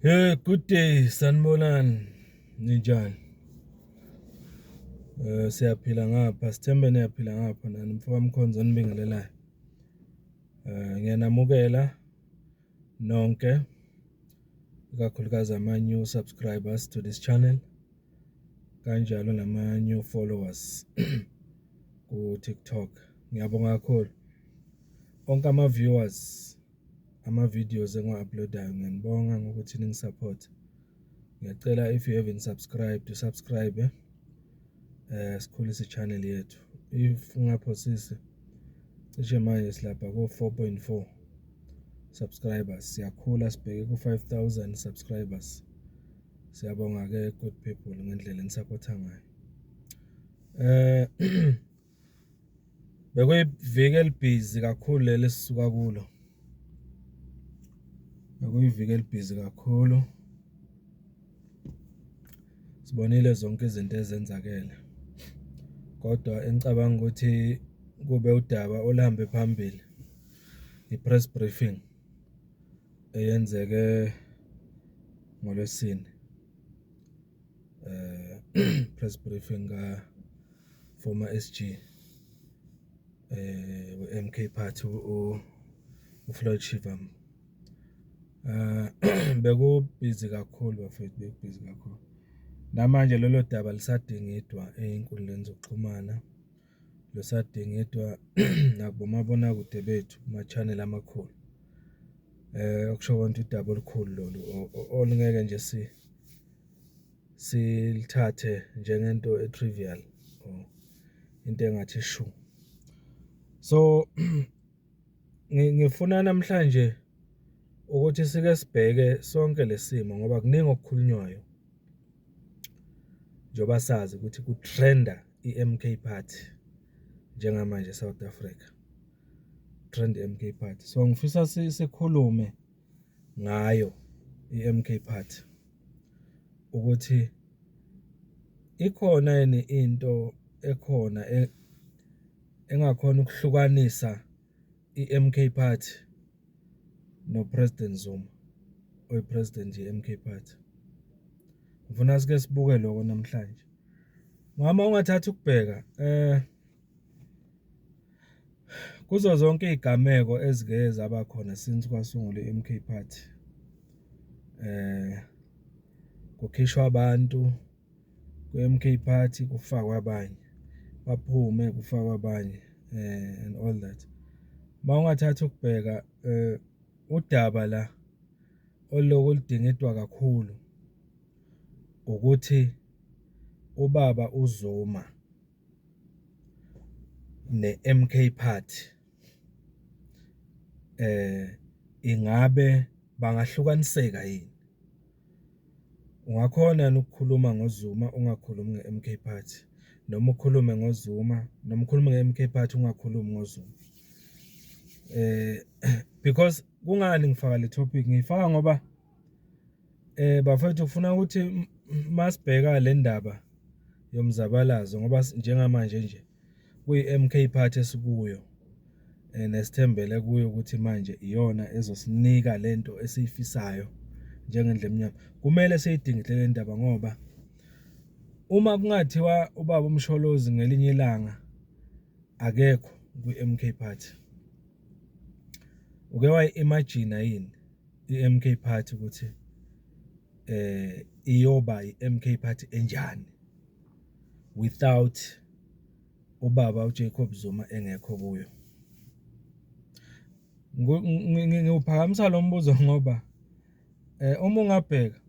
Hey, good day, sanibonani. Ninjani? Siyaphila ngapha, sithembe niyaphila ngapha nani mfoka Mkhonza onibingelelayo. Ngiyanamukela nonke, ikakhulukazi ama-new subscribers to this channel, kanjalo nama-new followers ku-TikTok. Ngiyabonga kakhulu. Onke ama-viewers ama-videos engiwa-upload-ayo, ngiyanibonga ngokuthi ningi-support. Ngiyacela, if you haven't subscribed, subscribe, sikhulise i-channel yethu. If ungaphosisi, cishe manje silapha ko 4.4 subscribers, siyakhula sibheke ku 5000 subscribers. Siyabonga ke, good people, ngendlela enisupporta ngayo. Bekuyiviki elibhizi kakhulu leli esisuka kulo. Bekuyiviki elibhizi kakhulu. Sibonile zonke izinto ezenzakele. Kodwa engicabanga ukuthi kube udaba oluhambe phambili, i-press briefing eyenzeke ngoLwesine. Press briefing ka former SG we-MK Party, uFloyd Shivambu. Bekubhizi kakhulu, bafethu, bekubhizi kakhulu. Namanje lolo daba lisadingidwa ey'nkundleni zokuxhumana, lusadingidwa nakubomabonakude bethu, kuma-channel amakhulu. Okusho konke, udaba olukhulu lolu olungeke nje silithathe njengento e-trivial or into engathi shu. So ngifuna namhlanje ukuthi sike sibheke sonke lesimo, ngoba kuningi okukhulunywayo, njengoba sazi ukuthi ku-trenda i-MK Party njengamanje eSouth Africa, trend i-MK Party. So ngifisa sikhulume ngayo i-MK Party, ukuthi ikhona yini into ekhona engakhona ukuhlukanisa i-MK Party no-President Zuma, oyi-president ye-MK Party. Ngifuna sike sibuke lokho namhlanje. Mama, ungathatha ukubheka kuzo zonke izigameko ezike zaba khona since kwasungulwa i-MK Party, kukhishwa abantu kwi-MK Party, kufakwe abanye, baphume, kufakwe abanye, and all that. Mawungathatha ukubheka, udaba la oluloku ludingidwa kakhulu ukuthi ubaba uZuma ne-MK Party ingabe bangahlukaniseka yini? Ungakhona yini ukukhuluma ngoZuma ungakhulumi nge-MK Party, noma ukhulume ngoZuma, noma ukhulume nge-MK Party ungakhulumi ngoZuma? Because kungani ngifaka le topic? Ngiyifaka ngoba, bafethu, ufuna ukuthi masibheka le ndaba yomzabalazo, ngoba njengamanje nje kuyi-MK Party esikuyo nesithembele kuyo ukuthi manje iyona ezosinika lento esiyifisayo njengendlu emnyama. Kumele siyidingide le ndaba, ngoba uma kungathiwa ubaba uMsholozi ngelinye ilanga akekho kwi-MK Party, uke wayi-imagine yini i-MK Party ukuthi iyoba i-MK Party enjani without ubaba uJacob Zuma engekho kuyo? Ngiwuphakamisa lo mbuzo ngoba uma ungabheka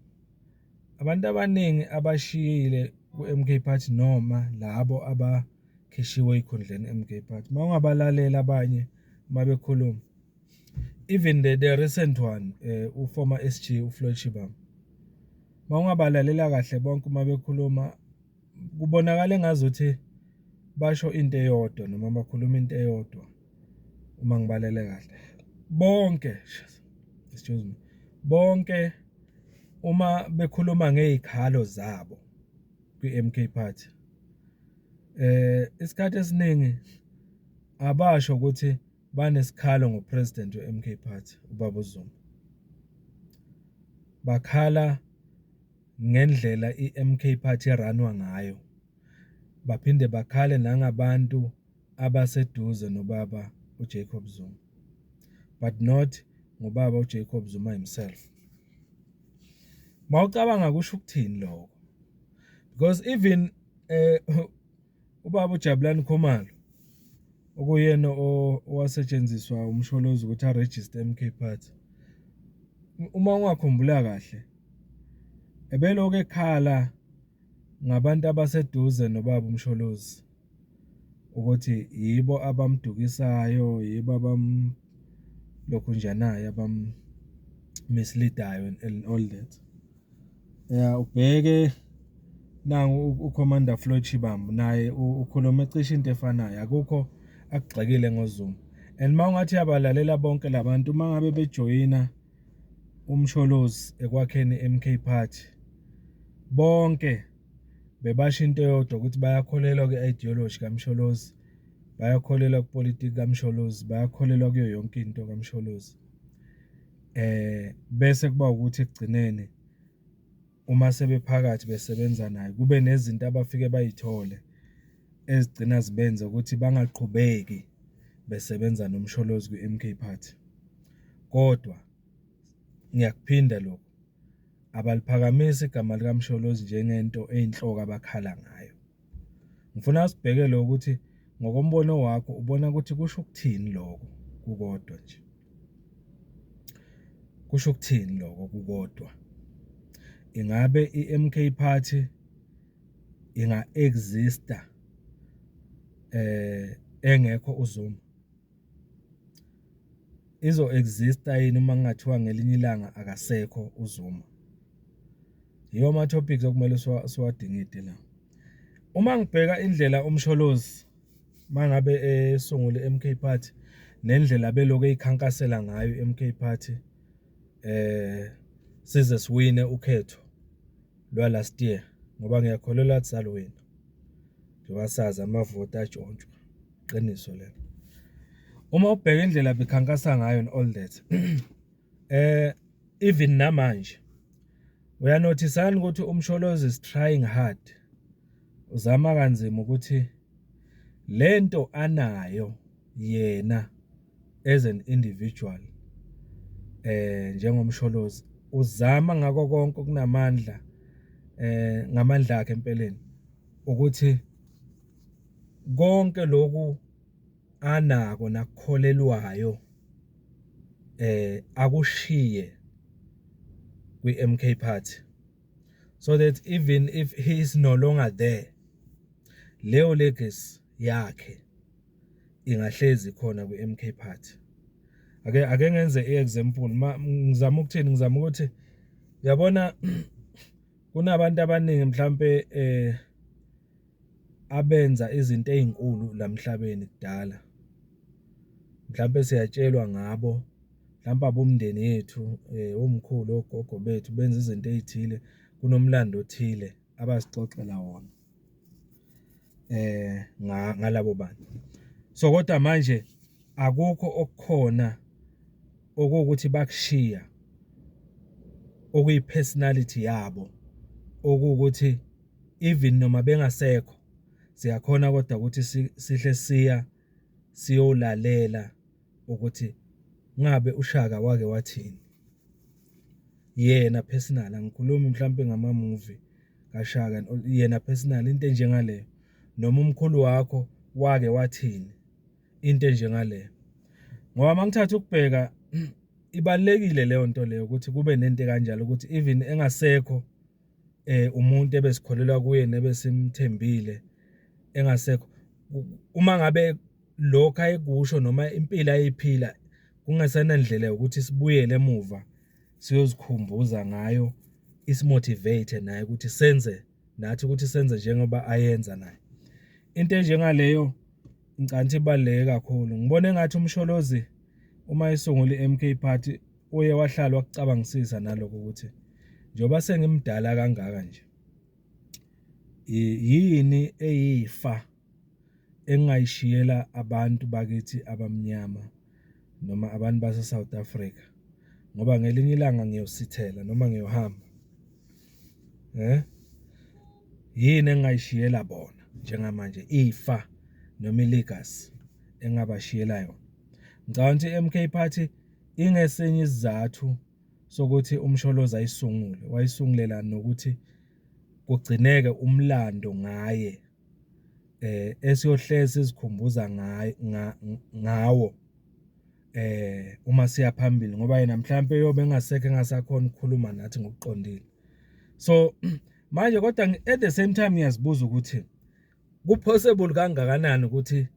abantu abaningi abashiyile ku-MK Party noma labo abakhishiwe eyikhundleni MK Party, mawungabalalela abanye mabekhuluma, even the recent one, u-former SG uFloyd Shivambu, mawungabalalela kahle bonke uma bekhuluma, kubonakala engazuthi basho into eyodwa noma bakhuluma into eyodwa. Uma ngibalele kahle bonke, excuse me, bonke uma bekhuluma ngezikhalo zabo kwi-MK Party, isikhathi esiningi abasho ukuthi banesikhalo ngo-president we-MK Party, ubaba uZuma. Bakhala ngendlela i-M_K Party e-run-wa ngayo, baphinde bakhale nangabantu abaseduze nobaba uJacob Zuma, but not ngobaba uJacob Zuma himself. Mawucabanga kusho ukuthini lokho? Because even ubaba uJabulani Khumalo, okuyena owasetshenziswa uMsholozi ukuthi a-register M_K Party, uma ungakhumbula kahle, ebelokhu ekhala ngabantu abaseduze nobaba uMsholozi ukuthi yibo abamdukisayo, yibo abamlokhunjanayo, abam-mislead-ayo and all that. Ya, ubheke nangu u-Commander Floyd Shivambu, naye ukhuluma cishe into efanayo, akukho akugxekile ngoZuma. And uma ungathi uyabalalela bonke la bantu, uma ngabe bejoyina uMsholozi ekwakheni i-M_K Party, bonke bebasho into eyodwa ukuthi bayakholelwa kwi-ideology kaMsholozi, bayakholelwa kupolitiki kaMsholozi, bayakholelwa kuyo yonke into kaMsholozi. Bese kuba ukuthi ekugcineni uma sebephakathi besebenza naye, kube nezinto abafike bayithole ezigcina zibenza ukuthi bangaqhubeki besebenza noMsholozi kwi-M_K Party. Kodwa ngiyakuphinda lokhu, abaliphakamisi igama likaMsholozi njengento eyinhloko abakhala ngayo. Ngifuna sibheke lo ukuthi ngokombono wakho ubona ukuthi kusho ukuthini lokho kukodwa nje. Kusho ukuthini lokho kukodwa? Ingabe i-M_K Party inga-exist-a engekho uZuma? Izo-exist-a yini uma kungathiwa ngelinye ilanga akasekho uZuma? Yiwo ama-topics okumele siwadingide la. Uma ngibheka indlela uMsholozi uma ngabe esungule i-M_K Party nendlela belokhu eyikhankasela ngayo i-M_K Party size siwine ukhetho lwa last year, ngoba ngiyakholelwa ukuthi saluwina, njengoba sazi amavoti atshontshwa, iqiniso lelo. Uma ubheka indlela bekhankasa ngayo and all that, even namanje uya-notice-ani ukuthi uMsholozi is trying hard, uzama kanzima ukuthi lento anayo yena as an individual njengoMsholozi, uzama ngako konke okunamandla, ngamandla akhe empeleni, ukuthi konke lokhu anako nakukholelwayo akushiye kwi-M_K Party, so that even if he is no longer there, leyo legacy yakhe ingahlezi khona kwi-M_K Party. Ake ngenze i-example. Ngizama ukuthini? Ngizama ukuthi uyabona kunabantu abaningi mhlambe abenza izinto ezinkulu la emhlabeni kudala, mhlambe siyatshelwa ngabo, mhlawumbe abomndeni yethu, omkhulu, ogogo bethu benza izinto ey'thile, kunomlando othile abasixoxela wona ngalabo bantu. So kodwa manje akukho okukhona okuwukuthi bakushiya okuyi-personality yabo, okuwukuthi even noma bengasekho siyakhona kodwa ukuthi sihle siya siyolalela ukuthi ngabe uShaka wake wathini yena personal. Angikhulumi mhlambe ngama-movie kaShaka, yena personal, into enjengaleyo, noma umkhulu wakho wake wathini, into enjengaleyo. Ngoba mangithatha ukubheka, ibalulekile leyo nto leyo ukuthi kube nento kanjalo, ukuthi even engasekho umuntu ebesikholelwa kuye nebesimthembile engasekho, uma ngabe lokho ayekusho noma impilo ayeyiphila kungasenandlela yokuthi sibuyele emuva siyozikhumbuza ngayo, isi-motivate naye ukuthi senze nathi, ukuthi senze njengoba ayenza naye. Into enjengaleyo ngicabanga ibaluleke kakhulu. Ngibona engathi uMsholozi uma esungula i-M_K Party uye wahlala wakucabangisisa naloko ukuthi njengoba sengimdala kangaka nje, yini eyifa engingayishiyela abantu bakithi abamnyama noma abantu base-South Africa? Ngoba ngelinye ilanga ngiyosithela noma ngiyohamba. Yini engingayishiyela bona njengamanje, ifa noma i-legacy engingabashiyela yona? Ngicabanga ukuthi i-MK Party ingesinye isizathu sokuthi uMsholozi ayisungule, wayisungulela nokuthi kugcineke umlando ngaye, esiyohlezi sizikhumbuza ngaye, ngawo uma siya phambili ngoba yena mhlampe uyobe engasekho, engasakhoni ukukhuluma nathi ngokuqondile. So, manje kodwa at the same time ngiyazibuza ukuthi ku-possible kangakanani ukuthi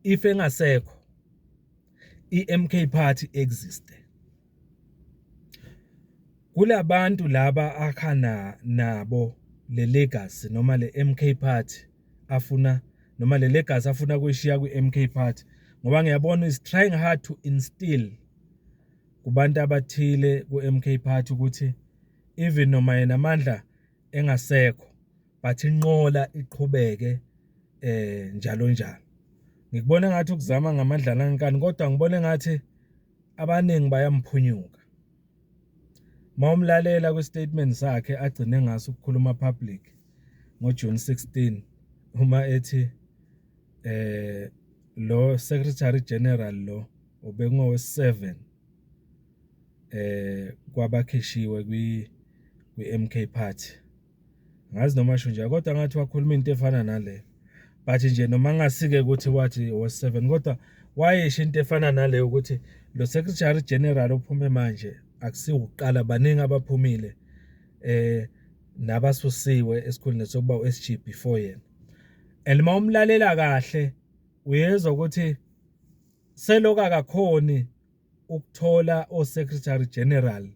if engasekho i-MK Party exist kulabantu laba akha nabo le legacy noma le MK Party afuna, noma le legacy afuna kuyishiya kwi-MK Party, ngoba ngiyabona is trying hard to instill kubantu abathile ku-MK Party ukuthi even noma yena amandla engasekho, but inqola iqhubeke njalo njalo. Ngikubona ngathi ukuzama ngamandla nangenkani, kodwa ngibona engathi abaningi bayamphunyuka. Mawumlalela kwi-statement sakhe agcine ngaso ukukhuluma public ngoJune 16, uma ethi lo Secretary General lo obekungowesi-7 kwabakhishiwe kwi-MK Party, ngazi noma asho njalo, kodwa ngathi wakhuluma into efana nale, but nje noma ngasike ukuthi wathi owe-7, kodwa wayesho into efana naleyo ukuthi lo Secretary General ophume manje akusiwukuqala, baningi abaphumile nabasusiwe esikhundleni sokuba u-SG before yena. And mawumlalela kahle uyezwa ukuthi seloku akakhoni ukuthola o-Secretary General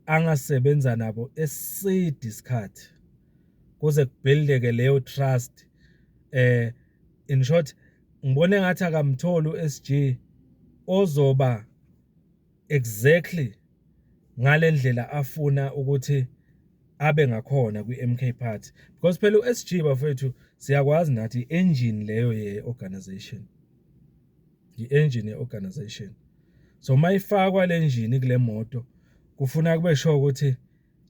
angasebenza nabo eside isikhathi kuze kubuildeke leyo trust. In short, ngibone ngathi akamtholi u-SG ozoba exactly ngalendlela afuna ukuthi abe ngakhona kwi-MK Party, because phela u-SG, bafethu, siyakwazi nathi i-engine leyo ye-organization, i-engine ye-organization. So mayifakwa le engine kule moto, kufuna kube sure ukuthi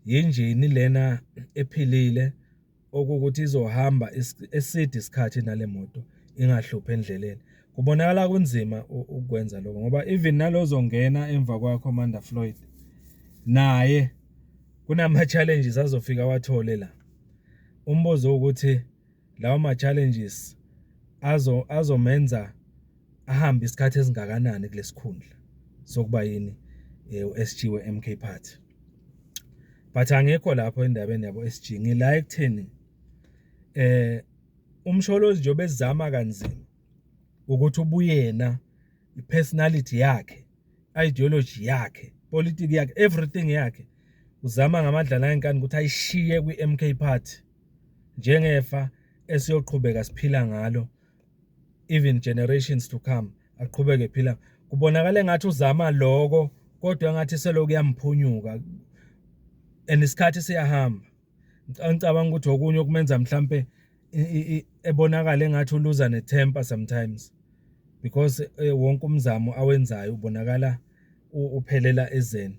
yinjini lena ephilile, okuwukuthi izohamba eside isikhathi nale moto, ingahluphi endleleni. Kubonakala kunzima ukwenza lokho, ngoba even nalozongena emva kwa Commander Floyd naye kunama challenges azofika awathole la. Umbuzo ukuthi lawo ma challenges azomenza ahambe isikhathi esingakanani kulesikhundla sokuba yini, u-SG we-MK Party? But angekho lapho endabeni yabo SG, ngila ekutheni uMsholozi nje obezama kanzima ukuthi ubuyena, i-personality yakhe, ideology yakhe, politiki yakhe, everything yakhe, uzama ngamandla nangenkani ukuthi ayishiye kwi-MK Party njengefa esiyoqhubeka siphila ngalo even generations to come, aqhubeke ephila. Kubonakala engathi uzama lokho, kodwa engathi selokhu kuyamphunyuka and isikhathi siyahamba. Ngicabanga ukuthi okunye okumenza mhlambe ebonakala engathi uluza ne-temper sometimes, because wonke umzamo awenzayo ubonakala uphelela ezeni.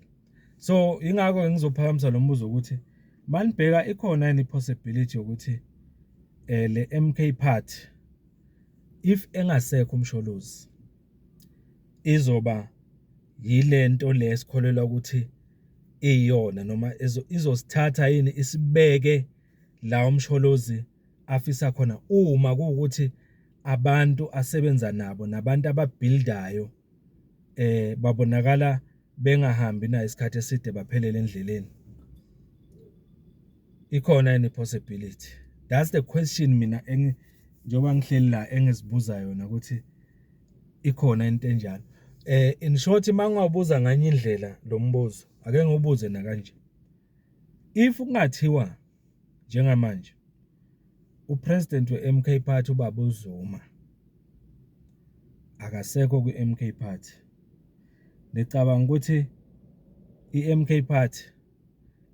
So ingakho ngizophakamisa lo mbuzo ukuthi manibheka ikhona yini i-possibility yokuthi le MK Party, if engasekho uMsholozi, izoba yilento le esikholelwa ukuthi iyona, noma izosithatha yini isibeke la uMsholozi afisa khona, uma kuwukuthi abantu asebenza nabo nabantu ababuildayo babonakala bengahambi nayo isikhathi eside, baphelele endleleni? Ikhona yini possibility? That's the question mina njengoba ngihleli la engizibuza yona, ukuthi ikhona into enjalo. In short, mangawubuza nganye indlela lo mbuzo, ake ngiwubuze na kanje: if kungathiwa njengamanje upresident we-MK Party, ubaba uZuma, akasekho kwi-MK Party, nicabanga ukuthi i-MK Party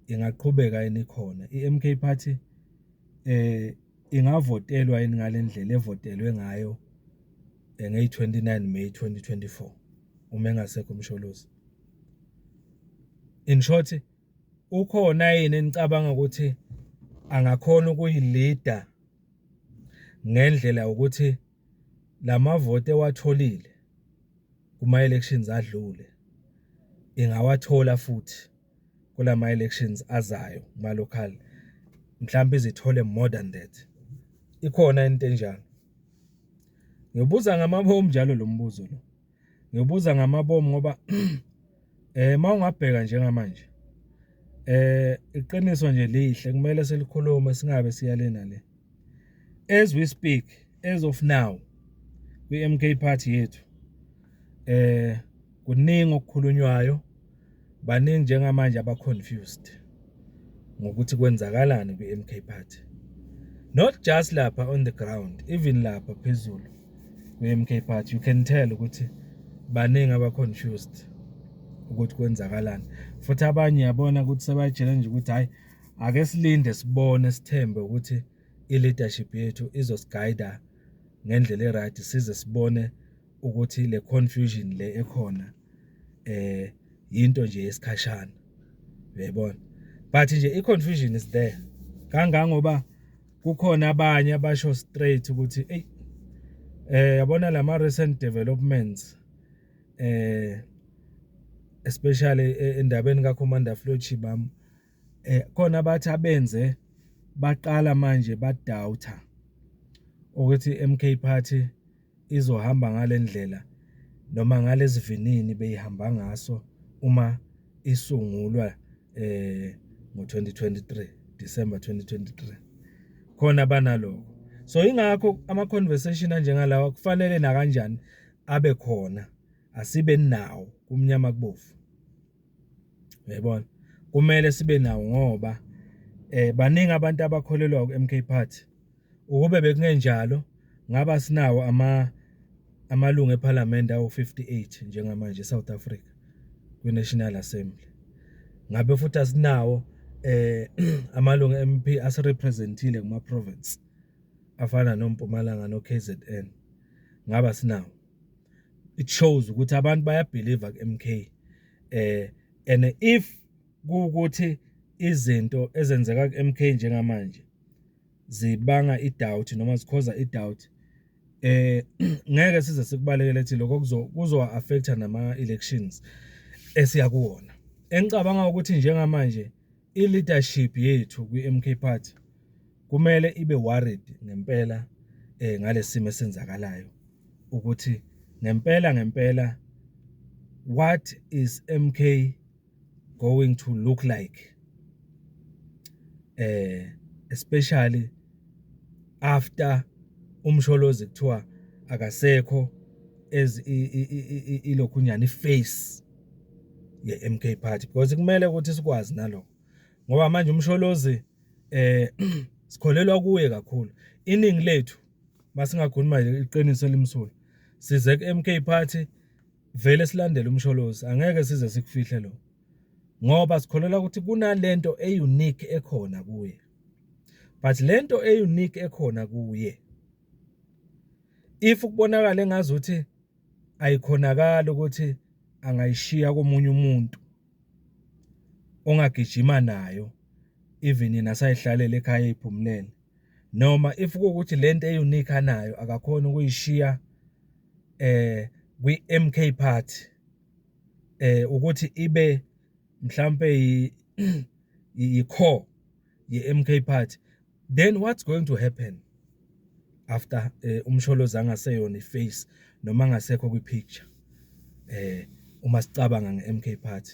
ingaqhubeka yini khona? I-MK Party ingavotelwa yini ngalendlela evotelwe ngayo ngeyi-29 May 2024 uma engasekho uMsholozi? In short, ukhona yini enicabanga ukuthi angakhona ukuyi-lead-a ngendlela ukuthi lamavoti ewatholile kuma elections adlule ingawathola futhi kulama elections azayo kuma local, mhlawumbe izithole more than that? Ikhona into enjalo? Ngibuza ngamabomu njalo lo mbuzo lo, ngibuza ngamabomu ngoba mawungabheka njengamanje, iqiniso nje lihle, kumele silikhulume, singabe siya le nale. As we speak, as of now, kwi-MK Party yethu kuningi okukhulunywayo. Baningi njengamanje aba confused ngokuthi kwenzakalani kwi-MK Party, not just lapha on the ground, even lapha phezulu kwi-MK Party. You can tell ukuthi baningi aba confused ukuthi kwenzakalani, futhi abanye yabona ukuthi sebayitshela nje ukuthi hayi, ake silinde, sibone, sithembe ukuthi i-leadership yethu izosi-guide-a ngendlela e-right, size sibone ukuthi le confusion le ekhona into nje yesikhashana, uyayibona. But nje i-confusion is there, kangangoba kukhona abanye abasho straight ukuthi, "Ey, yabona lama recent developments, especially endabeni kaCommander Floyd Shivambu, khona abathi abenze baqala manje ba-doubt-a ukuthi MK Party izohamba ngalendlela noma ngalesivinini beyihamba ngaso uma isungulwa ngo-2023, December 2023." Khona banalokho. So ingakho ama conversation anjengalawa kufanele nakanjani abe khona, asibe nawo kumnyama kubovu, uyayibona. Kumele sibe nawo ngoba baningi abantu abakholelwa ku-MK Party. Ukube bekungenjalo, ngaba sinawo amalungu ePhalamende awu-58 njengamanje eSouth Africa kwi-National Assembly, ngabe futhi asinawo amalungu MP ase-represent-ile kuma province afana noMpumalanga no-KZN, ngaba sinawo. It shows ukuthi abantu baya-believe ku-MK, and if kuwukuthi izinto ezenzeka ku-MK njengamanje zibanga i-doubt noma zi-cause-a i-doubt, ngeke size sikubalekele ethi lokho kuzowa affect-a nama elections esiya kuwona. Engicabanga ukuthi njengamanje i-leadership yethu kwi-MK Party kumele ibe worried ngempela ngalesimo esenzakalayo, ukuthi ngempela ngempela, what is MK going to look like, especially after uMsholozi kuthiwa akasekho as ilokhunyana i-face ye-MK Party? Because kumele ukuthi sikwazi nalokho, ngoba manje uMsholozi sikholelwa kuye kakhulu. Iningi lethu, masingakhuluma nje iqiniso elimsulwa, size ku-MK Party vele silandele uMsholozi. Angeke size sikufihle lo, ngoba sikholelwa ukuthi kunalento e-unique ekhona kuye. But lento e-unique ekhona kuye, if kubonakala engazuthi ayikhonakala ukuthi angayishiya komunye umuntu ongagijima nayo, even yena asayihlalela ekhaya eyiphumulele, noma if kuwukuthi lento e-unique anayo akakhona ukuyishiya kwi-MK Party, ukuthi ibe mhlambe i-core ye-MK Party, then what's going to happen after uMsholozi angaseyona i-face noma angasekho kwi-picture uma sicabanga nge-MK Party?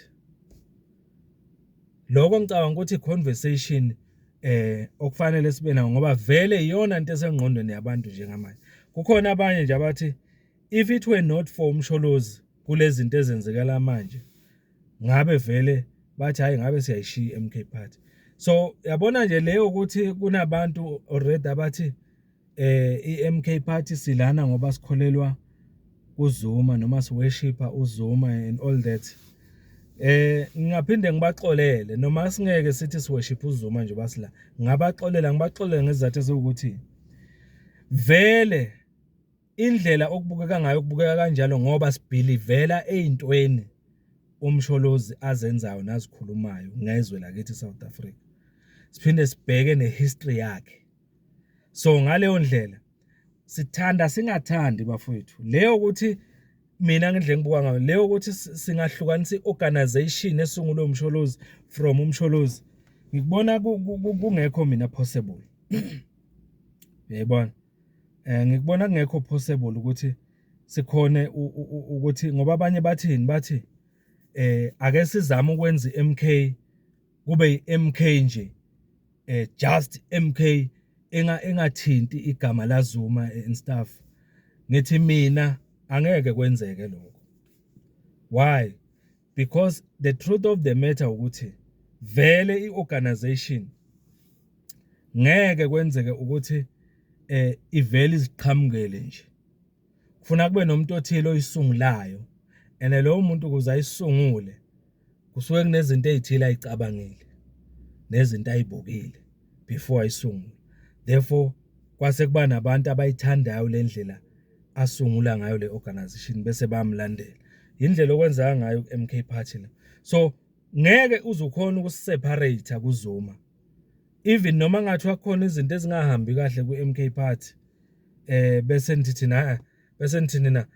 Lokho ngicabanga ukuthi conversation okufanele sibe nayo, ngoba vele iyona into esengqondweni yabantu njengamanje. Kukhona abanye nje abathi if it were not for uMsholozi kulezi zinto ezenzekala manje, ngabe vele bathi hayi, ngabe siyayishiya i-MK Party. So yabona nje leyo ukuthi kunabantu already abathi i-MK Party silana ngoba sikholelwa kuZuma noma si-worship-a uZuma and all that. Ngingaphinde ngibaxolele noma singeke sithi si-worship uZuma nje basila. Ngabaxolela, ngibaxolele ngesizathu esiwukuthi vele indlela okubukeka ngayo kubukeka kanjalo, ngoba si-believe-a ey'ntweni uMsholozi azenzayo nazikhulumayo ngezwe lakithi South Africa. Siphinde sibheke ne-history yakhe. So ngaleyo ndlela, sithanda singathandi bafowethu, leyo ukuthi mina ngendlela engibuka ngayo leyo, ukuthi singahlukanisa i-organization esungulwe uMsholozi from uMsholozi, ngikubona kungekho mina possible, uyayibona? Ngikubona kungekho possible ukuthi sikhone ukuthi, ngoba abanye bathini? Bathi ake sizame ukwenza i-MK kube i-MK nje, just MK engathinti igama la Zuma and stuff. Ngithi mina angeke kwenzeke lokho. Why? Because the truth of the matter ukuthi vele i-organization ngeke kwenzeke ukuthi ivele iziqhamukele nje. Kufuna kube nomuntu othile oyisungulayo, and lowo muntu ukuze ayisungule kusuke kunezinto ezithile ayicabangile nezinto ayibukile before ayisungule. Therefore kwase kuba nabantu abayithandayo le ndlela asungula ngayo le organization, bese bayamlandela. Indlela okwenzeka ngayo ku-MK Party la. So ngeke uze ukhona ukuseparate kuZuma, even noma ngathiwa kukhona izinto ezingahambi kahle ku-MK Party, bese nithi thina, bese nithi nina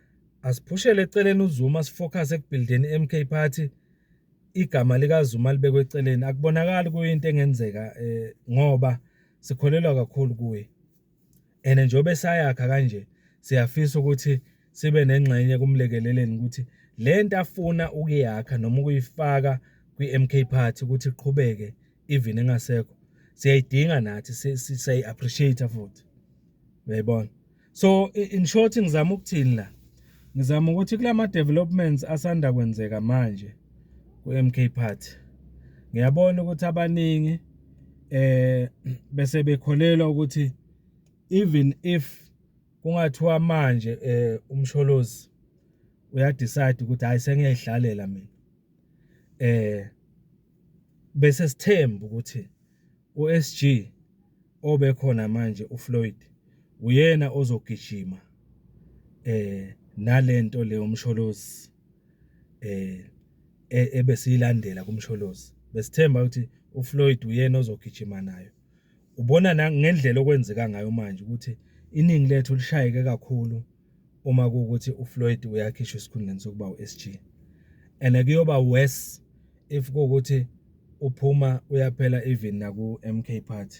asiphushele eceleni uZuma, sifocus ekubuildeni i-MK Party, igama likaZuma libekwe eceleni, akubonakali kuyinto engenzeka, ngoba sikholelwa kakhulu kuye and njengoba esayakha kanje, siyafisa ukuthi sibe nengxenye kumlekeleleni ukuthi lento afuna ukuyakha noma ukuyifaka kwi-MK Party ukuthi iqhubeke even engasekho, siyayidinga nathi, siyayi-appreciate futhi, uyayibona? So in short, ngizama ukuthini la? Ngizama ukuthi kulama developments asanda kwenzeka manje ku-MK Party, ngiyabona ukuthi abaningi bese bekholelwa ukuthi even if kungathiwa manje uMsholozi uyadecide ukuthi hayi, sengiyayihlalela mina, bese sithemba ukuthi uSG obekhona manje, uFloyd, uyena ozogijima nalento leyo uMsholozi ebesiyilandela kuMsholozi. Besithemba ukuthi uFloyd uyena ozogijima nayo. Ubona ngendlela okwenzeka ngayo manje ukuthi iningi lethu lishayeke kakhulu uma kuwukuthi uFloyd uyakhishwa esikhundleni sokuba u-SG, and kuyoba worse if kuwukuthi uphuma uyaphela even naku-MK Party,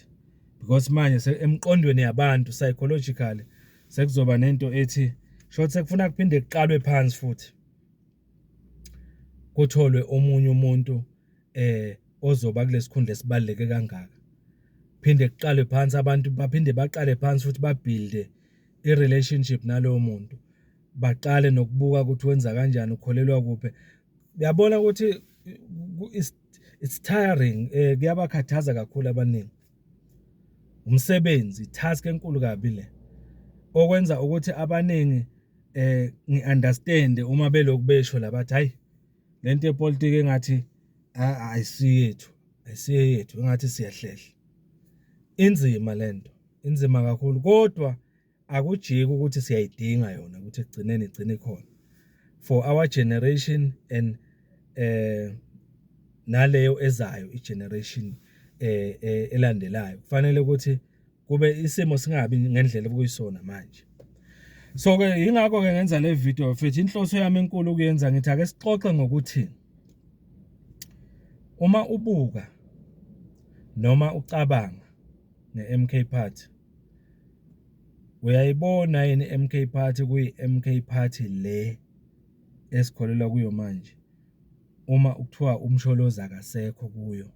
because manje emqondweni yabantu, psychologically, sekuzoba nento ethi short sekufuna kuphinde kuqalwe phansi futhi kutholwe omunye umuntu ozoba kulesikhundla esibaluleke kangaka. Phinde kuqalwe phansi, abantu baphinde baqale phansi futhi babuilde i-relationship nalowo muntu, baqale nokubuka ukuthi wenza kanjani, ukholelwa kuphi. Uyabona ukuthi it's tiring, kuyabakhathaza kakhulu abaningi. Umsebenzi, task enkulu kabi le, okwenza ukuthi abaningi ngi-understand uma belokhu besho la bathi, "Hayi, lento yepolitiki engathi ayisiyethu, ayisiye yethu, engathi siyahlehla." Inzima lento, inzima kakhulu, kodwa akujiki ukuthi siyayidinga yona, ukuthi ekugcineni igcine ikhona for our generation and naleyo ezayo igeneration elandelayo. Kufanele ukuthi kube isimo singabi ngendlela ekuyisona manje. So ke yingakho ke ngenza le video futhi inhloso yami enkulu ukuyenza, ngithi ake sixoxe ngokuthi uma ubuka noma ucabanga nge-MK Party, uyayibona yini MK Party kuyi-MK Party le esikholelwa kuyo manje uma kuthiwa uMsholozi akasekho kuyo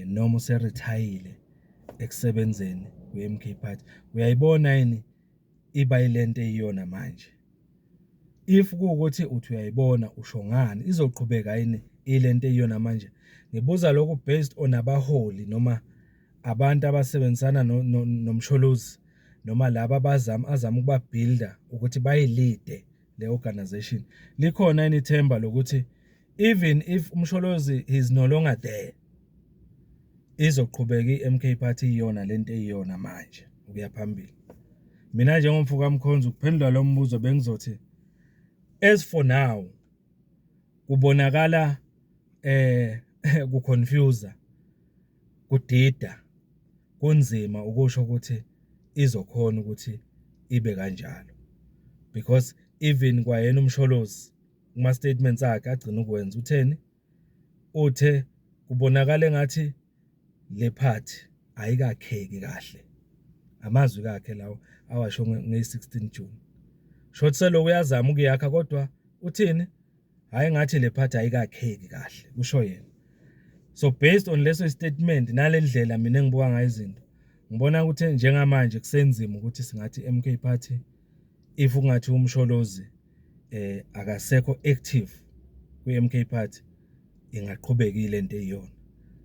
noma useretirile ekusebenzeni kwi-MK Party? Uyayibona yini iba yilento eyiyona manje? If kuwukuthi uthi uyayibona, usho ngani? Izoqhubeka yini ilento eyiyona manje? Ngibuza lokhu based on abaholi noma abantu abasebenzisana noMsholozi noma laba abazama azama ukubabuilda ukuthi bayileade le organization. Likhona yini ithemba lokuthi even if uMsholozi is no longer there, izoqhubeka i-MK Party iyona lento eyiyona manje ukuya phambili? Mina njengomfo kaMkhonza, ukuphendula lo mbuzo, bengizothi as for now Kubonakala ku-confuse, kudida, kunzima ukusho ukuthi izokhona ukuthi ibe kanjalo, because even kwayena uMsholozi kuma statements akhe agcina ukwenza, utheni? Uthe kubonakala engathi le party ayikakheki kahle. Amazwi kakhe lawo awasho nge-16 June. Shothi selokhu uyazama ukuyakha, kodwa uthini? Hhayi, ngathi le party ayikakheki kahle, kusho yena. So based on leso statement nale ndlela mina engibuka ngayo izinto, ngibona ukuthi njengamanje kusenzima ukuthi singathi MK Party, if kungathi uMsholozi akasekho active kwi-MK Party, ingaqhubeka lento eyiyona.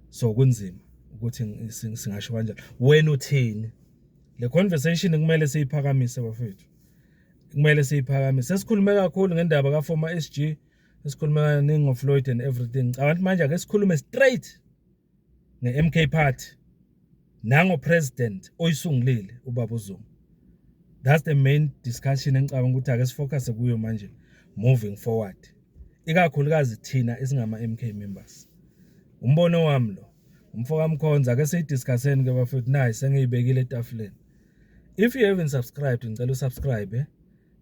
So kunzima ukuthi singasho kanjalo. Wena uthini? Le conversation kumele siyiphakamise, bafethu, kumele siyiphakamise. Sesikhulume kakhulu ngendaba ka former SG, sikhulume kaningi ngoFloyd and everything. Ngicabanga ukuthi manje ake sikhulume straight nge-MK Party nango president oyisungulile, ubaba uZuma. That's the main discussion engicabanga ukuthi ake sifocus kuyo manje moving forward, ikakhulukazi thina esingama MK members. Umbono wami lo, umfoka Mkhonza. Ake siyidiscusseni ke, bafethu. Nayi sengiyibekile etafuleni. If you haven't subscribed, ngicela usubscribe,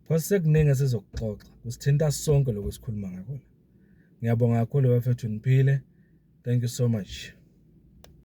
because sekuningi esizokuxoxa, kusithinta sonke lokho esikhuluma ngakho la. Ngiyabonga kakhulu, bafethu, niphile. Thank you so much.